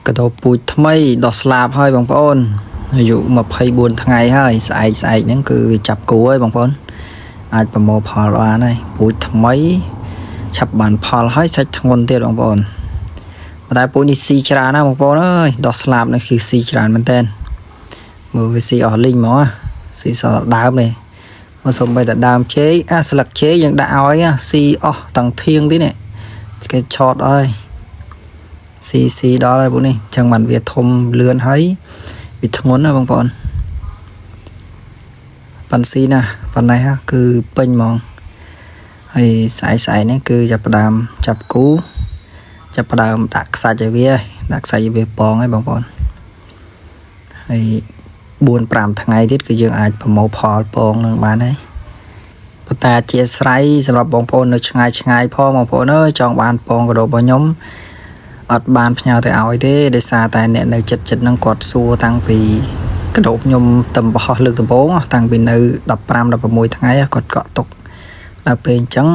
កាដូបពូជថ្មីដោះស្លាបហើយបងប្អូនអាយុ24ថ្ងៃហើយស្អែកស្អែកហ្នឹងគឺវាចាប់គូហើយបងប្អូនអាចប្រមូលផលបានហើយពូជថ្មីឆាប់បានផលហើយសាច់ធ្ងន់ទៀតបងប្អូនប៉ុន្តែពូជនេះស៊ីច្រើនណាស់បងប្អូនអើយដោះស្លាបនេះគឺស៊ីច្រើនមែនតើមើលវាស៊ីអស់លីងហ្មងស៊ីសល់ដើមនេះមកសំបីតែដើមចេកអាស្លឹកចេកយើងដាក់ឲ្យស៊ីអស់ទាំងធៀងទីនេះគេឆតអើយ ស៊ីស៊ីដល់ហើយពួកនេះអញ្ចឹងបានវាធំលឿនហើយវាធ្ងន់ណាបងប្អូនប៉ាន់ស៊ីណាប៉ុណ្ណេះគឺពេញហ្មងហើយស្អែកស្អែកនេះគឺចាប់ផ្ដើមចាប់គូចាប់ផ្ដើមដាក់ខ្សាច់ឲ្យវាដាក់ខ្សាច់ឲ្យវាពងហើយបងប្អូនហើយ4 5ថ្ងៃទៀតគឺយើងអាចប្រមូលផលពងនឹងបានហើយប៉ុន្តែអធិស្ឋានសម្រាប់បងប្អូននៅឆ្ងាយឆ្ងាយផងបងប្អូនអើយចង់បានពងកាដូបរបស់ខ្ញុំ អត់បានផ្ញើទៅឲ្យទេដោយសារតែអ្នកនៅចិត្តចិត្តហ្នឹងគាត់សួរតាំងពីកាដូបខ្ញុំតំបោះលើកដំបូងតាំងពីនៅ15 16ថ្ងៃគាត់កក់ទុកដល់ពេលអញ្ចឹង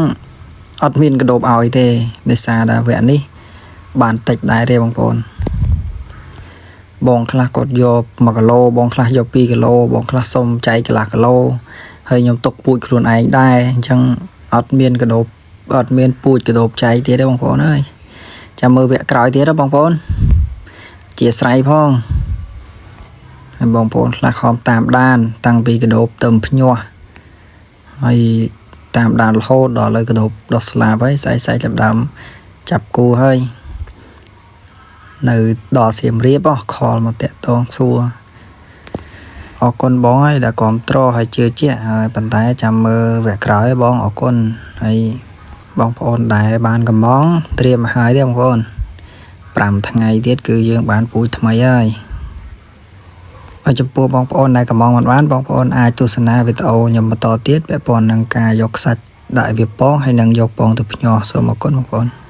អត់មានកាដូបឲ្យទេដោយសារតែវគ្គនេះបានតិចដែរទេបងប្អូនបងខ្លះគាត់យក1គីឡូបងខ្លះយក2គីឡូបងខ្លះសុំចែកកន្លះគីឡូហើយខ្ញុំទុកពូជខ្លួនឯងដែរអញ្ចឹងអត់មានកាដូបអត់មានពូជកាដូបចែកទៀតទេបងប្អូនអើយ ចាំមើលវគ្គក្រោយទៀតណាបងប្អូនជាស្រ័យផងហើយបងប្អូនខ្លះខំតាមដាន តាំងពីកដោបទៅភ្ញាស់ហើយតាមដានរហូតដល់លើកដោបដោះស្លាបហើយស្អែកស្អែកចាប់ដើមចាប់គូហើយនៅដល់សៀមរាបខលមកតាក់តងសួរអរគុណបងហើយដែលគ្រប់ត្រហើយជឿជាក់ហើយប៉ុន្តែចាំមើលវគ្គក្រោយបងអរគុណហើយបងប្អូនដែលបានកំងត្រៀមឲ្យទេបងប្អូន5ថ្ងៃទៀតគឺយើងបានពូជថ្មីហើយហើយចំពោះបងប្អូនដែលកំងមិនបានបងប្អូនអាចទស្សនាវីដេអូខ្ញុំបន្តទៀតពាក់ព័ន្ធនឹងការយកខ្សាច់ដាក់ឲ្យវាពងហើយនឹងយកពងទៅភ្ញាស់សូមអរគុណបងប្អូន។